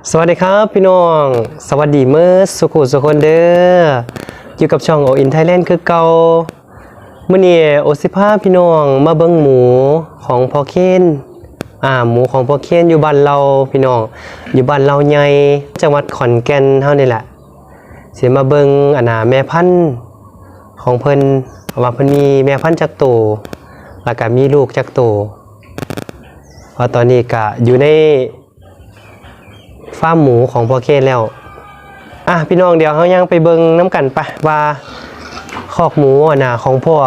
ສະຫວັດດີຄັບພີ່ນ້ອງ ສະຫວັດດີເໝິດສູ່ຜູ້ສູ່ຄົນເດີ້ ຢູ່ກັບຊ່ອງໂອອິນໄທແລນຄືເກົ່າ. ມື້ນີ້ໂອຊິພາພີ່ນ້ອງມາເບິ່ງໝູຂອງພໍ່ເຄນ ອາ ໝູຂອງພໍ່ເຄນຢູ່ບ້ານເລົາພີ່ນ້ອງ ຢູ່ບ້ານເລົາໃຫຍ່ ຈັງຫວັດຂອນແກ່ນເຮົານີ້ແຫຼະ. ຊິມາເບິ່ງອັນນ່າແມ່ພັນຂອງເພິ່ນ ວ່າເພິ່ນມີແມ່ພັນຈັກໂຕ ແລ້ວກະມີລູກຈັກໂຕ ວ່າຕອນນີ້ກະຢູ່ໃນ ຟາມໝູຂອງພໍ່ເຄນແລ້ວ. ອ່ະ ພີ່ນ້ອງ ດຽວເຮົາຍ່າງໄປເບິ່ງນຳກັນປະ ວ່າຄອກໝູອັນນ່າຂອງພໍ່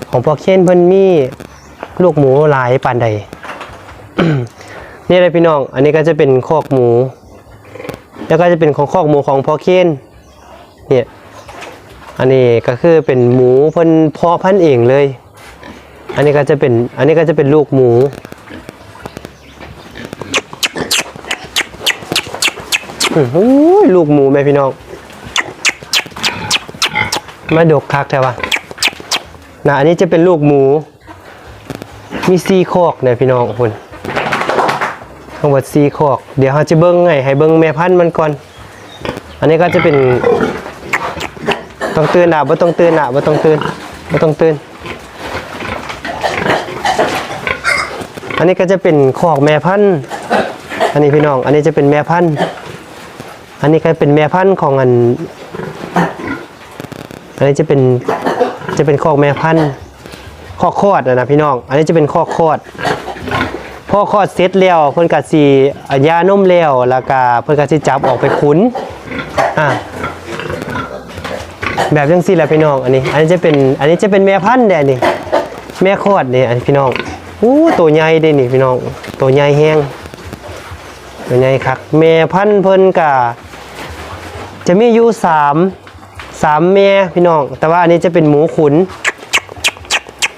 ຂອງພໍ່ເຄນເພິ່ນມີລູກໝູຫຼາຍປານໃດ. ນີ້ແຫຼະພີ່ນ້ອງ ອັນນີ້ກໍຈະເປັນຄອກໝູ ແລ້ວກໍຈະເປັນຂອງຄອກໝູຂອງພໍ່ເຄນ. ນີ້ ອັນນີ້ກໍຄືເປັນໝູເພິ່ນເພາະພັນເອງເລີຍ. ອັນນີ້ກໍຈະເປັນ ອັນນີ້ກໍຈະເປັນລູກໝູ. ໂອ້ຍ ລູກໝູແມ່ພີ່ນ້ອງ ມາດົກຄັກແທ້ວະ. ນະ ອັນນີ້ຈະເປັນລູກໝູ ມີສີ່ຄອກເດ້ພີ່ນ້ອງ ພຸ້ນ ທັງໝົດສີ່ຄອກ. ດຽວເຮົາຈະເບິ່ງໃຫ້ ໃຫ້ເບິ່ງແມ່ພັນມັນກ່ອນ. ອັນນີ້ກໍຈະເປັນ ຕ້ອງຕື່ນລະ ບໍ່ຕ້ອງຕື່ນລະ ບໍ່ຕ້ອງຕື່ນ ບໍ່ຕ້ອງຕື່ນ. ອັນນີ້ກໍຈະເປັນຄອກແມ່ພັນ ອັນນີ້ພີ່ນ້ອງ ອັນນີ້ຈະເປັນແມ່ພັນ ອັນນີ້ກໍເປັນແມ່ພັນຂອງອັນ ອັນນີ້ຈະເປັນ ຈະເປັນຄອກແມ່ພັນ ຄອກຄອດຫັ້ນນະພີ່ນ້ອງ ອັນນີ້ຈະເປັນຄອກຄອດ. ພໍຄອດເສັດແລ້ວ ເພິ່ນກະຊິຢານົມແລ້ວ ແລ້ວກະເພິ່ນກະຊິຈັບອອກໄປຂຸນ ອາ ແບບຈັ່ງຊີ້ແຫຼະພີ່ນ້ອງ. ອັນນີ້ ອັນນີ້ຈະເປັນ ອັນນີ້ຈະເປັນແມ່ພັນເດ້ ອັນນີ້ ແມ່ຄອດເດ້ ອັນນີ້ພີ່ນ້ອງ. ໂອ້ ໂຕໃຫຍ່ເດ້ນີ້ພີ່ນ້ອງ ໂຕໃຫຍ່ແຮງ ໂຕໃຫຍ່ຄັກ. ແມ່ພັນເພິ່ນກະຈະມີຢູ່ສາມ ສາມແມ່ພີ່ນ້ອງ ແຕ່ວ່າອັນນີ້ຈະເປັນໝູຂຸນ.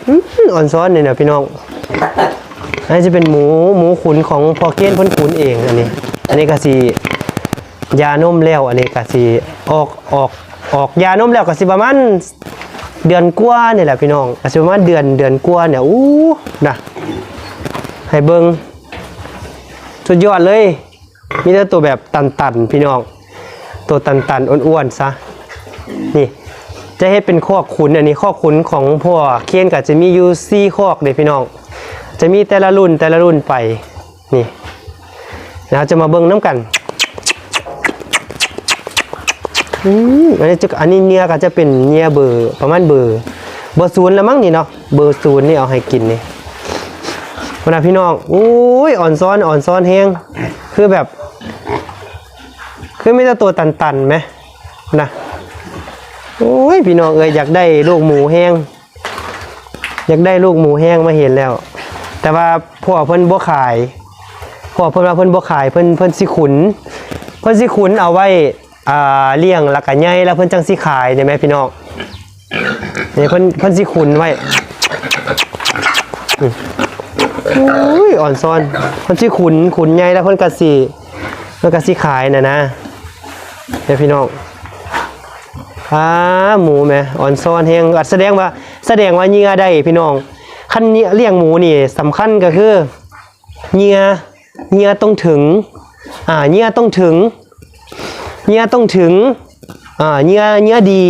ອືມ ອ່ອນຊ້ອນນີ້ນະພີ່ນ້ອງ ອັນນີ້ຈະເປັນໝູ ໝູຂຸນຂອງພໍ່ເຄນເພິ່ນຂຸນເອງ. ອັນນີ້ ອັນນີ້ກະຊິຢານົມແລ້ວ ອັນນີ້ກະຊິອອກ ອອກ ອອກຢານົມແລ້ວ ກະຊິປະມານເດືອນກວ່ານີ້ແຫຼະພີ່ນ້ອງ ກະຊິປະມານເດືອນ ເດືອນກວ່ານີ້. ອູ້ ນະ ໃຫ້ເບິ່ງ ສຸດຍອດເລີຍ. ມີແຕ່ໂຕແບບຕັນໆ ພີ່ນ້ອງ ໂຕຕັນໆ ອ້ວນໆ ຊະ. ນີ້ ຈະເຮັດເປັນຄອກຂຸນ ອັນນີ້ຄອກຂຸນຂອງພໍ່ເຄນກໍຈະມີຢູ່ສີ່ຄອກເດ້ພີ່ນ້ອງ ຈະມີແຕ່ລະລຸ້ນ ແຕ່ລະລຸ້ນໄປ. ນີ້ ແລ້ວເຮົາຈະມາເບິ່ງນຳກັນ. ອືມ ອັນນີ້ຈະ ອັນນີ້ເຫຍື່ອກໍຈະເປັນເຫຍື່ອເບີ ປະມານເບີ ເບີສູນລະມັ້ງນີ້ເນາະ. ເບີສູນນີ້ເອົາໃຫ້ກິນນີ້ ພຸ້ນນະພີ່ນ້ອງ. ໂອ້ຍ ອ່ອນຊ້ອນ ອ່ອນຊ້ອນແຮງ ຄືແບບ ຄືມີແຕ່ໂຕຕັນໆ ແມ ພຸ້ນນະ. ໂອ້ຍ ພີ່ນ້ອງເອີຍ ຢາກໄດ້ລູກໝູແຮງ ຢາກໄດ້ລູກໝູແຮງ ມາເຫັນແລ້ວ. ແຕ່ວ່າພໍ່ເພິ່ນບໍ່ຂາຍ ພໍ່ເພິ່ນວ່າເພິ່ນບໍ່ຂາຍ ເພິ່ນ ເພິ່ນຊິຂຸນ ເພິ່ນຊິຂຸນເອົາໄວ້ ອ່າ ລ້ຽງ ແລ້ວກະໃຫຍ່ ແລ້ວເພິ່ນຈັ່ງຊິຂາຍນີ້ແມພີ່ນ້ອງ. ນີ້ເພິ່ນ ເພິ່ນຊິຂຸນໄວ້ ອືມ ໂອ້ຍ ອ່ອນຊ້ອນ ເພິ່ນຊິຂຸນ ຂຸນໃຫຍ່ແລ້ວເພິ່ນກະຊິ ເພິ່ນກະຊິຂາຍຫັ້ນນະ ແມ່ພີ່ນ້ອງ. ອາ ໝູແມ ອ່ອນຊ້ອນແຮງ ສະແດງວ່າ ສະແດງວ່າເຫຍື່ອໄດ້ພີ່ນ້ອງ. ຄັນລ້ຽງໝູນີ້ສຳຄັນກໍຄື ເຫຍື່ອ ເຫຍື່ອຕ້ອງເຖິງ ອາ ເຫຍື່ອຕ້ອງເຖິງ ເຫຍື່ອຕ້ອງເຖິງ ອາ ເຫຍື່ອ ເຫຍື່ອດີ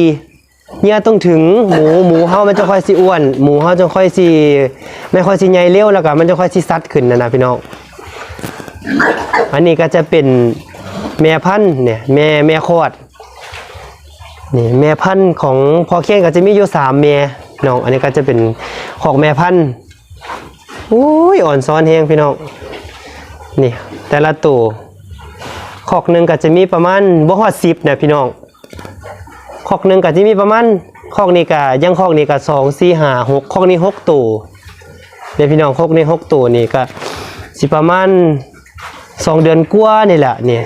ເຫຍື່ອຕ້ອງເຖິງ ໝູ ໝູເຮົາມັນຈະຄ່ອຍຊິອ້ວນ ໝູເຮົາຈະຄ່ອຍຊິ ມັນຄ່ອຍຊິໃຫຍ່ເລັວ ແລ້ວກໍມັນຈະຄ່ອຍຊິຊັດຂຶ້ນຫັ້ນນະພີ່ນ້ອງ. ອັນນີ້ກໍຈະເປັນແມ່ພັນ ນີ້ ແມ່ ແມ່ຄອດ ນີ້ ແມ່ພັນຂອງພໍ່ເຄນກໍຈະມີຢູ່ສາມແມ່ນ້ອງ. ອັນນີ້ກໍຈະເປັນຄອກແມ່ພັນ. ໂອ້ຍ ອ່ອນຊ້ອນແຮງພີ່ນ້ອງ. ນີ້ ແຕ່ລະໂຕ ຄອກໜຶ່ງກໍຈະມີປະມານບໍ່ຮອດສິບນະພີ່ນ້ອງ. ຄອກໜຶ່ງກໍຈະມີປະມານ ຄອກນີ້ກໍ ຢ່າງຄອກນີ້ກໍສອງ ສີ່ ຫ້າ ຫົກ ຄອກນີ້ຫົກໂຕເດ້ພີ່ນ້ອງ. ຄອກນີ້ຫົກໂຕນີ້ກໍຊິປະມານ ສອງເດືອນກວ່ານີ້ແຫຼະ ນີ້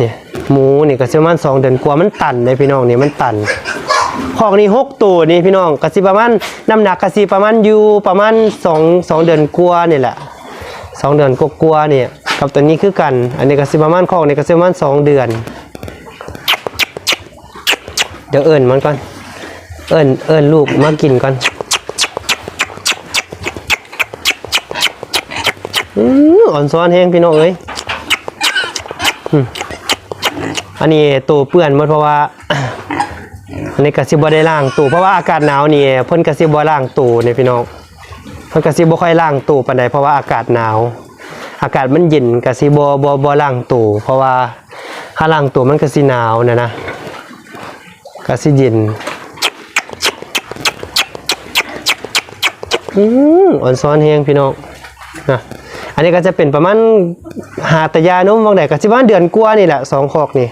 ນີ້ ໝູນີ້ກໍຊິປະມານສອງເດືອນກວ່າ ມັນຕັນເດ້ພີ່ນ້ອງ ນີ້ມັນຕັນ. ຄອກນີ້ຫົກໂຕນີ້ພີ່ນ້ອງ ກໍຊິປະມານ ນ້ຳໜັກກໍຊິປະມານຢູ່ປະມານສອງ ສອງເດືອນກວ່ານີ້ແຫຼະ ສອງເດືອນກວ່າໆ ນີ້ ກັບຕົວນີ້ຄືກັນ. ອັນນີ້ກໍຊິປະມານ ຄອກນີ້ກໍຊິປະມານສອງເດືອນ. ດຽວເອີ້ນມັນກ່ອນ ເອີ້ນ ເອີ້ນລູກມາກິນກ່ອນ. ອືມ ອ່ອນຊ້ອນແຮງພີ່ນ້ອງເອີຍ. ອືມ ອັນນີ້ໂຕເປື້ອນໝົດ ເພາະວ່າ ອັນນີ້ກໍຊິບໍ່ໄດ້ລ້າງໂຕ ເພາະວ່າອາກາດໜາວນີ້ເພິ່ນກໍຊິບໍ່ລ້າງໂຕນີ້ພີ່ນ້ອງ ເພິ່ນກໍຊິບໍ່ຄ່ອຍລ້າງໂຕປານໃດ ເພາະວ່າອາກາດໜາວ ອາກາດມັນເຢັນກໍຊິບໍ່ ບໍ່ ບໍ່ລ້າງໂຕ ເພາະວ່າຖ້າລ້າງໂຕມັນກໍຊິໜາວຫັ້ນນະ ກະຊິເຢັນ ອືມ ອ່ອນຊອນແຮງພີ່ນ້ອງນະ. ອັນນີ້ກໍຈະເປັນປະມານ ຫາແຕ່ຢານົມຫວ່າງໃດ ກໍຊິປະມານເດືອນກວ່ານີ້ແຫຼະ ສອງຄອກນີ້.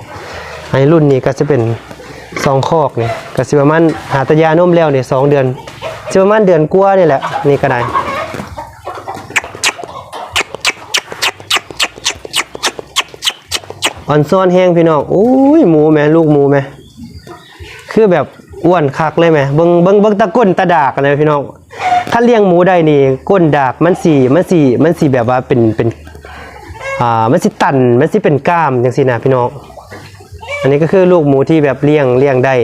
ໃນລຸ້ນນີ້ກໍຈະເປັນສອງຄອກນີ້ ກໍຊິປະມານ ຫາແຕ່ຢານົມແລ້ວນີ້ ສອງເດືອນ ຊິປະມານເດືອນກວ່ານີ້ແຫຼະ ນີ້ກໍໄດ້. ອ່ອນຊອນແຮງພີ່ນ້ອງ. ໂອ້ຍ ໝູແມ ລູກໝູແມ ຄືແບບອ້ວນຄັກເລີຍແມ. ເບິ່ງ ເບິ່ງ ເບິ່ງແຕ່ກົ້ນຕາດາກນະພີ່ນ້ອງ. ຄັນລ້ຽງໝູໄດ້ນີ້ ກົ້ນດາກມັນຊິ ມັນຊິ ມັນຊິແບບວ່າເປັນ ເປັນ ອ່າ ມັນຊິຕັນ ມັນຊິເປັນກ້າມຈັ່ງຊີ້ນະພີ່ນ້ອງ. ອັນນີ້ກໍຄືລູກໝູທີ່ແບບລ້ຽງ ລ້ຽງໄດ້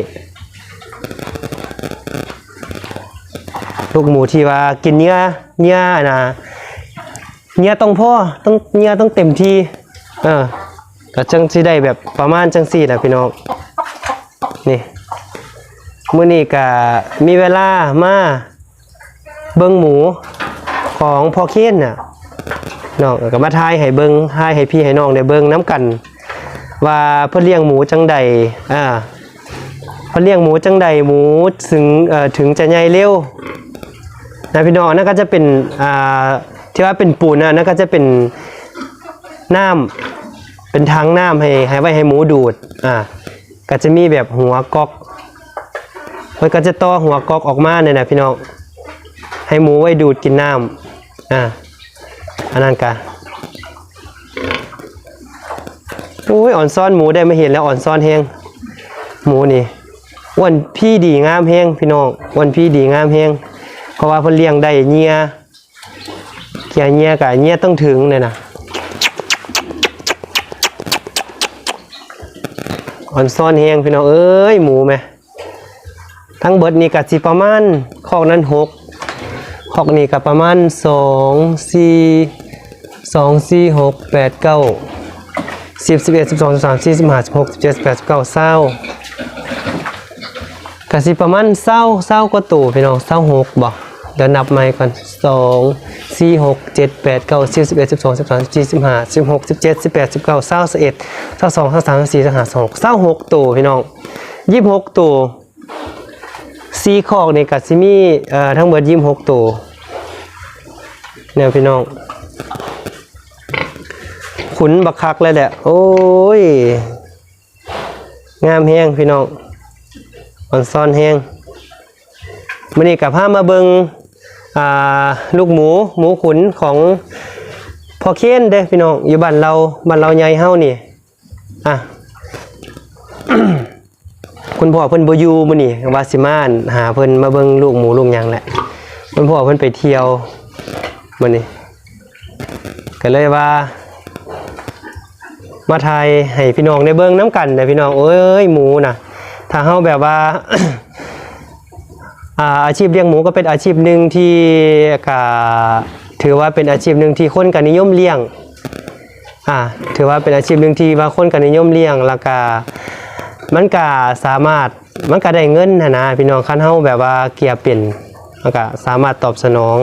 ລູກໝູທີ່ວ່າກິນເຫຍື່ອ ເຫຍື່ອນະ ເຫຍື່ອຕ້ອງພໍ ຕ້ອງ ເຫຍື່ອຕ້ອງເຕັມທີ່ ເອີ ກໍຈັ່ງຊິໄດ້ແບບປະມານຈັ່ງຊີ້ນະພີ່ນ້ອງ. ນີ້ ມື້ນີ້ກະມີເວລາມາເບິ່ງໝູຂອງພໍ່ເຄນນະ ເນາະ ກໍມາຖ່າຍໃຫ້ເບິ່ງ ຖ່າຍໃຫ້ພີ່ໃຫ້ນ້ອງໄດ້ເບິ່ງນຳກັນ ວ່າເພິ່ນລ້ຽງໝູຈັ່ງໃດ ອ່າ ເພິ່ນລ້ຽງໝູຈັ່ງໃດ ໝູເຖິງ ເອີ ເຖິງຈະໃຫຍ່ເລັວນະພີ່ນ້ອງ. ອັນນັ້ນກໍຈະເປັນ ອ່າ ທີ່ວ່າເປັນປູນນະ ອັນນັ້ນກໍຈະເປັນນ້ຳ ເປັນຖັງນ້ຳໃຫ້ ໃຫ້ໄວ້ໃຫ້ໝູດູດ ອ່າ ກໍຈະມີແບບຫົວກອກ ເພິ່ນກໍຈະຕໍ່ຫົວກອກອອກມານີ້ນະພີ່ນ້ອງ ໃຫ້ໝູໄວ້ດູດກິນນ້ຳ ອ່າ ອັນນັ້ນກະ ໂອ້ຍ ອ່ອນຊອນ ໝູໄດ້ມາເຫັນແລ້ວອ່ອນຊອນແຮງ. ໝູນີ້ອ້ວນພີດີງາມແຮງພີ່ນ້ອງ ອ້ວນພີດີງາມແຮງ ເພາະວ່າເພິ່ນລ້ຽງໄດ້ເຫຍື່ອ ເຫຍື່ອ ເຫຍື່ອກໍເຫຍື່ອຕ້ອງເຖິງແນ່ນະ. ອ່ອນຊອນແຮງພີ່ນ້ອງເອີຍ ໝູແມ. ທັງເບິດນີ້ກໍຊິປະມານ ຄອກນັ້ນຫົກ ຄອກນີ້ກໍປະມານສອງ ສີ່ ສອງ ສີ່ ຫົກ ແປດ ເກົ້າ ສິບ ສິບເອັດ ສິບສອງ ສິບສາມ ສິບສີ່ ສິບຫ້າ ສິບຫົກ ສິບເຈັດ ສິບແປດ ສິບເກົ້າ ຊາວ ກໍຊິປະມານຊາວ ຊາວກວ່າໂຕພີ່ນ້ອງ ຊາວຫົກບໍ? ດຽວນັບໃໝ່ກ່ອນ ສອງ ສີ່ ຫົກ ເຈັດ ແປດ ເກົ້າ ສິບ ສິບເອັດ ສິບສອງ ສິບສາມ ສິບສີ່ ສິບຫ້າ ສິບຫົກ ສິບເຈັດ ສິບແປດ ສິບເກົ້າ ຊາວ ຊາວເອັດ ຊາວສອງ ຊາວສາມ ຊາວສີ່ ຊາວຫ້າ ຊາວຫົກ ຊາວຫົກໂຕພີ່ນ້ອງ ຊາວຫົກໂຕ. ສີ່ຄອກນີ້ກໍຊິມີ ເອີ ທັງເບິດຊາວຫົກໂຕ ແນວພີ່ນ້ອງ ຂຸນບັກຄັກເລີຍແຫຼະ. ໂອ້ຍ ງາມແຮງພີ່ນ້ອງ ອ່ອນຊອນແຮງ. ມື້ນີ້ກໍພາມາເບິ່ງ ອ່າ ລູກໝູ ໝູຂຸນຂອງພໍ່ເຄນເດ້ພີ່ນ້ອງ ຢູ່ບ້ານລາວ ບ້ານລາວໃຫຍ່ເຮົານີ້ ອ່າ ຄຸນພໍ່ເພິ່ນບໍ່ຢູ່ມື້ນີ້ ວ່າຊິມາຫາເພິ່ນ ມາເບິ່ງລູກໝູລູກຫຍັງແຫຼະ ຄຸນພໍ່ເພິ່ນໄປທ່ຽວມື້ນີ້ ກໍເລີຍວ່າມາຖ່າຍໃຫ້ພີ່ນ້ອງໄດ້ເບິ່ງນຳກັນນະພີ່ນ້ອງເອີຍ. ໝູນະ ຖ້າເຮົາແບບວ່າ ອ່າ ອາຊີບລ້ຽງໝູກໍເປັນອາຊີບໜຶ່ງທີ່ ກະຖືວ່າເປັນອາຊີບໜຶ່ງທີ່ຄົນກໍນິຍົມລ້ຽງ ອ່າ ຖືວ່າເປັນອາຊີບໜຶ່ງທີ່ວ່າຄົນກໍນິຍົມລ້ຽງ ແລ້ວກະມັນກະສາມາດ ມັນກະໄດ້ເງິນຫັ້ນນະພີ່ນ້ອງ. ຄັນເຮົາແບບວ່າເກຍເປັນ ມັນກະສາມາດຕອບສະໜອງ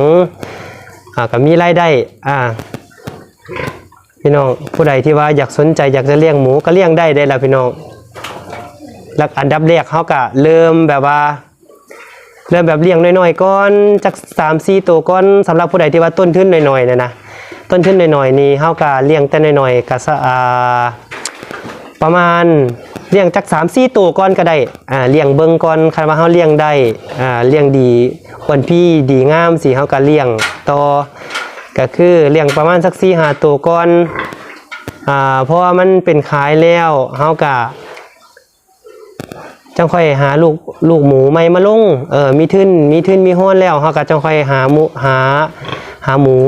ອ່າ ກະມີລາຍໄດ້ ອ່າ ພີ່ນ້ອງຜູ້ໃດທີ່ວ່າຢາກສົນໃຈຢາກຈະລ້ຽງໝູກໍລ້ຽງໄດ້ເດ້ລະພີ່ນ້ອງ. ຫຼັກ ອັນດັບແລກເຮົາກະເລີ່ມແບບວ່າ ເລີ່ມແບບລ້ຽງນ້ອຍໆກ່ອນ ຈັກສາມສີ່ໂຕກ່ອນ. ສຳລັບຜູ້ໃດທີ່ວ່າຕົ້ນທຶນນ້ອຍໆນີ້ນະ ຕົ້ນທຶນນ້ອຍໆນີ້ ເຮົາກະລ້ຽງແຕ່ນ້ອຍໆ ກະສະ ອ່າ ປະມານລ້ຽງຈັກສາມສີ່ໂຕກ່ອນກໍໄດ້ ອ່າ ລ້ຽງເບິ່ງກ່ອນ. ຄັນວ່າເຮົາລ້ຽງໄດ້ ອ່າ ລ້ຽງດີ ອ້ວນພີດີງາມຊີ້ ເຮົາກໍລ້ຽງຕໍ່ ກໍຄືລ້ຽງປະມານສັກສີ່ຫ້າໂຕກ່ອນ ອ່າ ເພາະວ່າມັນເປັນຂາຍແລ້ວ ເຮົາກໍ ຈັ່ງຄ່ອຍຫາລູກ ລູກໝູໃໝ່ມາລົງ ເອີ ມີທຶນ ມີທຶນມີຮອນແລ້ວ ເຮົາກໍຈັ່ງຄ່ອຍຫາໝູ ຫາ ຫາໝູ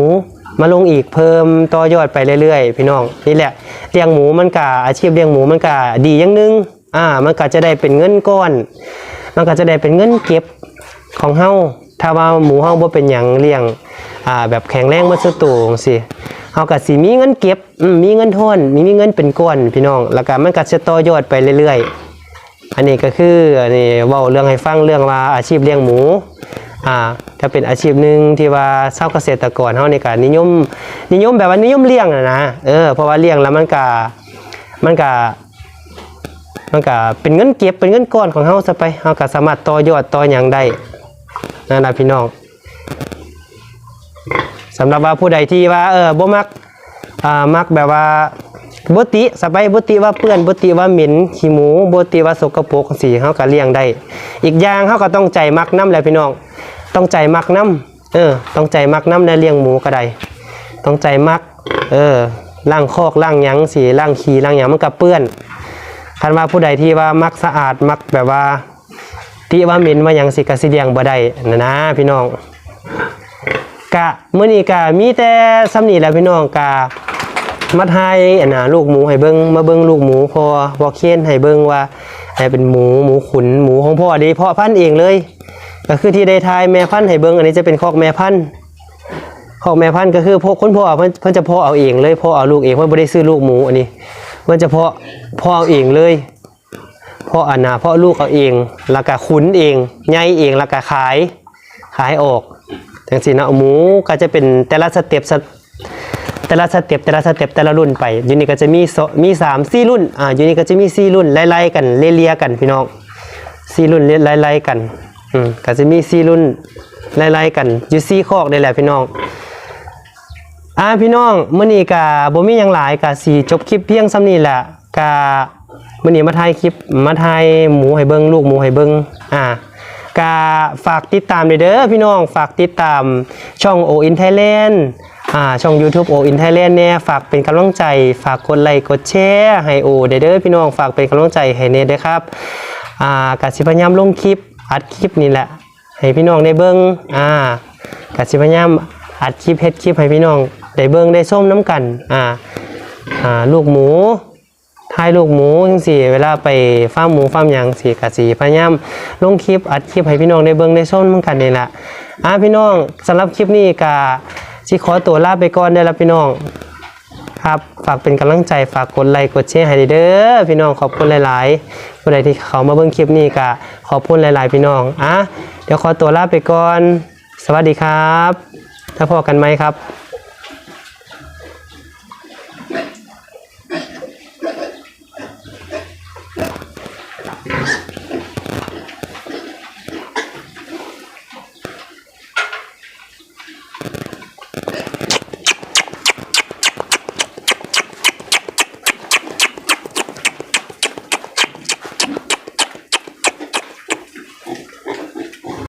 ມາລົງອີກເພີ່ມ ຕໍ່ຍອດໄປເລື້ອຍໆ ພີ່ນ້ອງ. ນີ້ແຫຼະ ລ້ຽງໝູມັນກະ ອາຊີບລ້ຽງໝູມັນກະດີຢ່າງໜຶ່ງ ອ່າ ມັນກະຈະໄດ້ເປັນເງິນກ້ອນ ມັນກະຈະໄດ້ເປັນເງິນເກັບຂອງເຮົາ ຖ້າວ່າໝູເຮົາບໍ່ເປັນຫຍັງ ລ້ຽງ ອ່າ ແບບແຂງແຮງໝົດຊຸດໂຕຈັ່ງຊີ້ ເຮົາກໍຊິມີເງິນເກັບ ອືມ ມີເງິນທອນ ມີ ມີເງິນເປັນກ້ອນ ພີ່ນ້ອງ ແລ້ວກໍມັນກໍຈະຕໍ່ຍອດໄປເລື້ອຍໆ. ອັນນີ້ກໍຄື ອັນນີ້ເວົ້າເລື່ອງໃຫ້ຟັງ ເລື່ອງວ່າອາຊີບລ້ຽງໝູ ອ່າ ກໍເປັນອາຊີບໜຶ່ງທີ່ວ່າຊາວກະເສດຕະກອນເຮົານີ້ກໍນິຍົມ ນິຍົມແບບວ່ານິຍົມລ້ຽງນະນະ ເອີ ເພາະວ່າລ້ຽງແລ້ວມັນກໍ ມັນກໍ ມັນກໍເປັນເງິນເກັບ ເປັນເງິນກ້ອນຂອງເຮົາຊະໄປ ເຮົາກໍສາມາດຕໍ່ຍອດຕໍ່ຫຍັງໄດ້ນັ້ນລະພີ່ນ້ອງ. ສຳລັບວ່າຜູ້ໃດທີ່ວ່າ ເອີ ບໍ່ມັກ ອ່າ ມັກແບບວ່າ ບໍ່ຕິຊະໄປ ບໍ່ຕິວ່າເປື້ອນ ບໍ່ຕິວ່າເໝັນຂີ້ໝູ ບໍ່ຕິວ່າສົກກະປົກຈັ່ງຊີ້ ເຮົາກໍລ້ຽງໄດ້. ອີກຢ່າງເຮົາກໍຕ້ອງໃຈມັກນຳແຫຼະພີ່ນ້ອງ ຕ້ອງໃຈມັກນຳ ເອີ ຕ້ອງໃຈມັກນຳ ແລະລ້ຽງໝູກໍໄດ້ ຕ້ອງໃຈມັກ ເອີ ລ້າງຄອກລ້າງຫຍັງຊີ້ ລ້າງຂີ້ລ້າງຫຍັງມັນກໍເປື້ອນ. ຄັນວ່າຜູ້ໃດທີ່ວ່າມັກສະອາດ ມັກແບບວ່າ ຕິວ່າເໝັນວ່າຫຍັງຊີ້ ກໍຊິລ້ຽງບໍ່ໄດ້ນະນະພີ່ນ້ອງ. ກະມື້ນີ້ກະມີແຕ່ສ່ຳນີ້ແຫຼະພີ່ນ້ອງ ກະມາຖ່າຍອັນນ່າລູກໝູໃຫ້ເບິ່ງ ມາເບິ່ງລູກໝູ ພໍ່ ພໍ່ເຄນໃຫ້ເບິ່ງວ່າ ໃຫ້ເປັນໝູ ໝູຂຸນ ໝູຂອງພໍ່ເດ້ ເພາະພັນເອງເລີຍ. ກໍຄືທີ່ໄດ້ຖ່າຍແມ່ພັນໃຫ້ເບິ່ງ ອັນນີ້ຈະເປັນຄອກແມ່ພັນ ຄອກແມ່ພັນກໍຄືພວກຄຸນພໍ່ເພິ່ນ ເພິ່ນຈະເພາະເອົາເອງເລີຍ ເພາະເອົາລູກເອງ ເພິ່ນບໍ່ໄດ້ຊື້ລູກໝູ ອັນນີ້ເພິ່ນຈະເພາະ ເພາະເອົາເອງເລີຍ ເພາະອັນນ່າ ເພາະລູກເອົາເອງ ແລ້ວກໍຂຸນເອງ ໃຫຍ່ເອງ ແລ້ວກໍຂາຍ ຂາຍອອກຈັ່ງຊີ້ເນາະ. ໝູກໍຈະເປັນແຕ່ລະສະເຕັບ ສະ ແຕ່ລະສະເຕັບ ແຕ່ລະສະເຕັບ ແຕ່ລະລຸ້ນໄປ. ຢູ່ນີ້ກໍຈະມີ ມີສາມສີ່ລຸ້ນ ອ່າ ຢູ່ນີ້ກໍຈະມີສີ່ລຸ້ນໄລ່ໆກັນ ເລເລຍກັນພີ່ນ້ອງ ສີ່ລຸ້ນໄລ່ໆກັນ ອືມ ກໍຈະມີສີ່ລຸ້ນໄລ່ໆກັນ ຢູ່ສີ່ຄອກນີ້ແຫຼະພີ່ນ້ອງ. ອ່າ ພີ່ນ້ອງ ມື້ນີ້ກະບໍ່ມີຫຍັງຫຼາຍ ກະຊິຈົບຄລິບພຽງສ່ຳນີ້ແຫຼະ. ກະມື້ນີ້ມາຖ່າຍຄລິບ ມາຖ່າຍໝູໃຫ້ເບິ່ງ ລູກໝູໃຫ້ເບິ່ງ ອ່າ ກະຝາກຕິດຕາມແດ່ເດີພີ່ນ້ອງ ຝາກຕິດຕາມຊ່ອງ ໂອ ອິນ ໄທແລນ ອ່າ ຊ່ອງ YouTube ໂອ ອິນ ໄທແລນ ແດ່ ຝາກເປັນກຳລັງໃຈ ຝາກກົດໄລກົດແຊໃຫ້ໂອແດ່ເດີພີ່ນ້ອງ ຝາກເປັນກຳລັງໃຈໃຫ້ແດ່ເດີຄັບ. ອ່າ ກະຊິພະຍາຍາມລົງຄລິບ ອັດຄລິບນີ້ແຫຼະ ໃຫ້ພີ່ນ້ອງໄດ້ເບິ່ງ ອ່າ ກະຊິພະຍາຍາມອັດຄລິບ ເຮັດຄລິບໃຫ້ພີ່ນ້ອງໄດ້ເບິ່ງໄດ້ຊົມນຳກັນ ອ່າ ອ່າ ລູກໝູ ຖ່າຍລູກໝູຈັ່ງຊີ້ ເວລາໄປຟາມໝູຟາມຫຍັງຊີ້ ກະຊິພະຍາຍາມລົງຄລິບ ອັດຄລິບໃຫ້ພີ່ນ້ອງໄດ້ເບິ່ງໄດ້ຊົມນຳກັນນີ້ລະ. ອ່າ ພີ່ນ້ອງ ສຳລັບຄລິບນີ້ກະຊິຂໍຕົວລາໄປກ່ອນເດີລະພີ່ນ້ອງ. ຄັບ ຝາກເປັນກຳລັງໃຈ ຝາກກົດໄລກົດແຊໃຫ້ເດີພີ່ນ້ອງ ຂອບຄຸນຫຼາຍໆ ຜູ້ໃດທີ່ເຂົ້າມາເບິ່ງຄລິບນີ້ກະຂອບຄຸນຫຼາຍໆພີ່ນ້ອງ. ອ່າ ດຽວຂໍຕົວລາໄປກ່ອນ ສະຫວັດດີຄັບ ແລ້ວພໍ້ກັນໃໝ່ຄັບ.